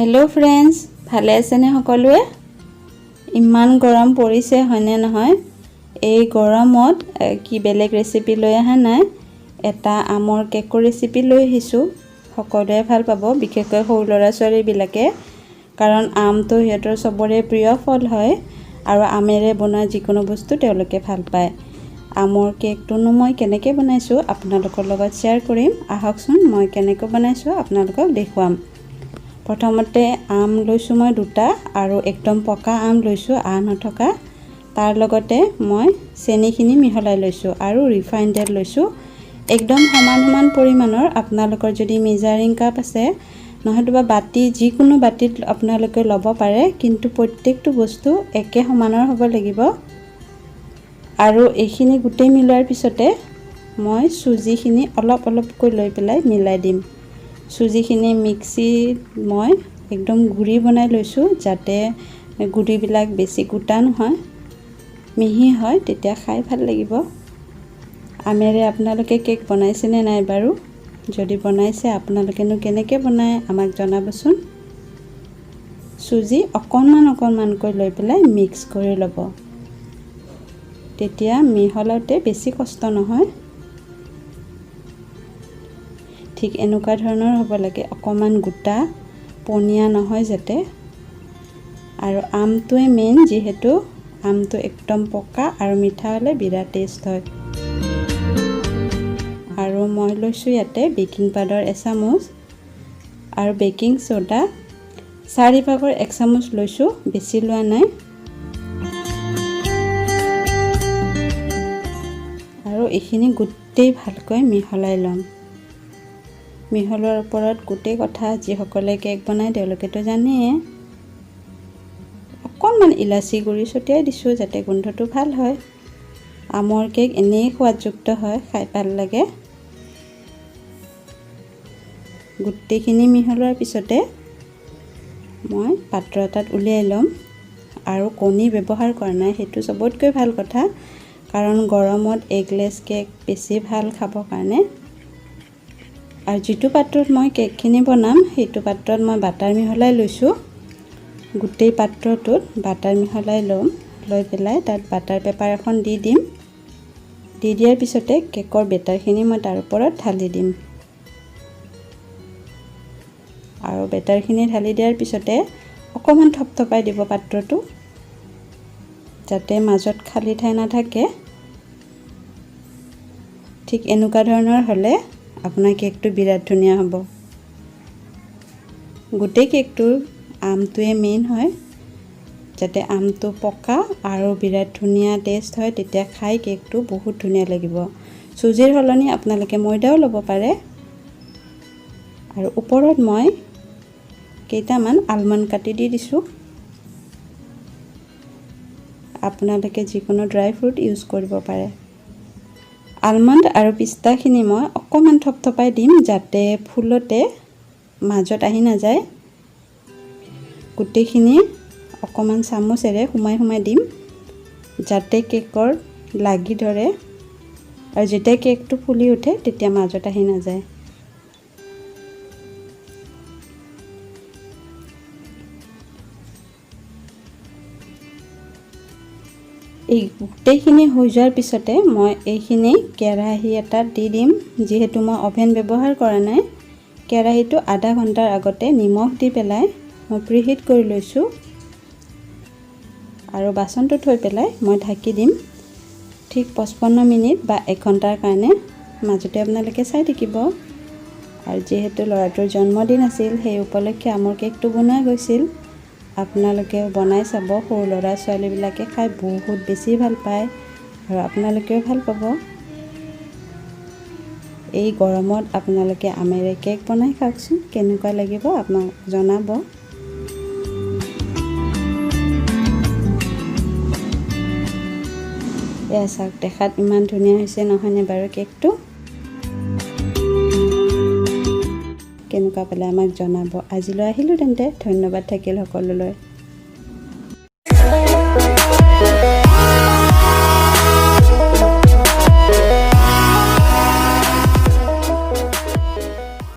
Hello' friends, ভালে আছেনে সকলোৱে? ইমান গৰম পৰিছে হয়নে নহয়? এই গৰমত কি বেলেগ ৰেচিপি লৈ অহা নাই, এটা আমৰ কেকৰ ৰেচিপি লৈ আহিছোঁ। সকলোৱে ভাল পাব, বিশেষকৈ সৰু ল'ৰা ছোৱালীবিলাকে, কাৰণ আমটো সিহঁতৰ চবৰে প্ৰিয় ফল হয় আৰু আমেৰে বনোৱা যিকোনো বস্তু তেওঁলোকে ভাল পায়। আমৰ কেকটোনো মই কেনেকৈ বনাইছোঁ আপোনালোকৰ লগত শ্বেয়াৰ কৰিম। আহকচোন, মই কেনেকৈ বনাইছোঁ আপোনালোকক দেখুৱাম। প্ৰথমতে আম লৈছোঁ মই দুটা, আৰু একদম পকা আম লৈছোঁ, আঁহ নথকা। তাৰ লগতে মই চেনিখিনি মিহলাই লৈছোঁ আৰু ৰিফাইন তেল লৈছোঁ, একদম সমান সমান পৰিমাণৰ। আপোনালোকৰ যদি মেজাৰিং কাপ আছে, নহয়তো বা বাতি, যিকোনো বাতিত আপোনালোকে ল'ব পাৰে, কিন্তু প্ৰত্যেকটো বস্তু একে সমানৰ হ'ব লাগিব। আৰু এইখিনি গোটেই মিলোৱাৰ পিছতে মই চুজিখিনি অলপ অলপকৈ লৈ পেলাই মিলাই দিম। চুজিখিনি মিক্সিত মই একদম গুড়ি বনাই লৈছোঁ, যাতে গুড়িবিলাক বেছি গোটা নহয়, মিহি হয়, তেতিয়া খাই ভাল লাগিব। আমেৰে আপোনালোকে কেক বনাইছেনে নাই বাৰু? যদি বনাইছে, আপোনালোকেনো কেনেকৈ বনায় আমাক জনাবচোন। চুজি অকণমান অকণমানকৈ লৈ পেলাই মিক্স কৰি ল'ব, তেতিয়া মিহলাওঁতে বেছি কষ্ট নহয়। ঠিক এনেকুৱা ধৰণৰ হ'ব লাগে, অকণমান গোটা পনীয়া নহয় যাতে। আৰু আমটোৱে মেইন, যিহেতু আমটো একদম পকা আৰু মিঠা হ'লে বিৰাট টেষ্ট হয়। আৰু মই লৈছোঁ ইয়াতে বেকিং পাউডাৰ এচামুচ আৰু বেকিং চ'ডা 1/4 চামুচ লৈছোঁ, বেছি লোৱা নাই। আৰু এইখিনি গোটেই ভালকৈ মিহলাই ল'ম। মিহলোৱাৰ ওপৰত গোটেই কথা, যিসকলে কেক বনায় তেওঁলোকেতো জানেই। অকণমান ইলাচি গুড়ি ছটিয়াই দিছোঁ যাতে গোন্ধটো ভাল হয়। আমৰ কেক এনেই সোৱাদযুক্ত হয়, খাই ভাল লাগে। গোটেইখিনি মিহলোৱাৰ পিছতে মই পাত্ৰ এটাত উলিয়াই ল'ম। আৰু কণী ব্যৱহাৰ কৰা নাই, সেইটো চবতকৈ ভাল কথা, কাৰণ গৰমত এগলেছ কেক বেছি ভাল খাবৰ কাৰণে। আৰু যিটো পাত্ৰত মই কেকখিনি বনাম সেইটো পাত্ৰত মই বাটাৰ মিহলাই লৈছোঁ। গোটেই পাত্ৰটোত বাটাৰ মিহলাই ল'ম, লৈ পেলাই তাত বাটাৰ পেপাৰ এখন দি দিম। দি দিয়াৰ পিছতে কেকৰ বেটাৰখিনি মই তাৰ ওপৰত ঢালি দিম। আৰু বেটাৰখিনি ঢালি দিয়াৰ পিছতে অকণমান থপথপাই দিব পাত্ৰটো, যাতে মাজত খালী ঠাই নাথাকে। ঠিক এনেকুৱা ধৰণৰ হ'লে আপোনাৰ কেকটো বিৰাট ধুনীয়া হ'ব। গোটেই কেকটোৰ আমটোৱে মেইন হয়, যাতে আমটো পকা আৰু বিৰাট ধুনীয়া টেষ্ট হয়, তেতিয়া খাই কেকটো বহুত ধুনীয়া লাগিব। চুজিৰ সলনি আপোনালোকে ময়দাও ল'ব পাৰে। আৰু ওপৰত মই কেইটামান আলমণ্ড কাটি দি দিছোঁ। আপোনালোকে যিকোনো ড্ৰাই ফ্ৰুট ইউজ কৰিব পাৰে। আলমণ্ড আৰু পিস্তাখিনি মই অকণমান থপথপাই দিম, যাতে ফুলতে মাজত আহি নাযায়। গোটেইখিনি অকণমান চামুচেৰে সোমাই সোমাই দিম, যাতে কেকৰ লাগি ধৰে আৰু যেতিয়া কেকটো ফুলি উঠে তেতিয়া মাজত আহি নাযায়। এই গোটেইখিনি হৈ যোৱাৰ পিছতে মই এইখিনি কেৰাহী এটাত দি দিম। যিহেতু মই অভেন ব্যৱহাৰ কৰা নাই, কেৰাহীটো আধা ঘণ্টাৰ আগতে নিমখ দি পেলাই মই প্ৰিহিট কৰি লৈছোঁ। আৰু বাচনটো থৈ পেলাই মই ঢাকি দিম ঠিক 55 মিনিট বা 1 ঘণ্টাৰ কাৰণে। মাজতে আপোনালোকে চাই থাকিব। আৰু যিহেতু ল'ৰাটোৰ জন্মদিন আছিল, সেই উপলক্ষে আমৰ কেকটো বনোৱা গৈছিল। আপোনালোকেও বনাই চাব, সৰু ল'ৰা ছোৱালীবিলাকে খাই বহুত বেছি ভাল পায় আৰু আপোনালোকেও ভাল পাব। এই গৰমত আপোনালোকে আমেৰে কেক বনাই খাওকচোন, কেনেকুৱা লাগিব আপোনাক জনাব। এয়া চাওক, দেখাত ইমান ধুনীয়া হৈছে নহয়নে বাৰু কেকটো? কেনেকুৱা পালে আমাক জনাব। আজিলৈ আহিলোঁ তেন্তে, ধন্যবাদ থাকিল সকলোলৈ।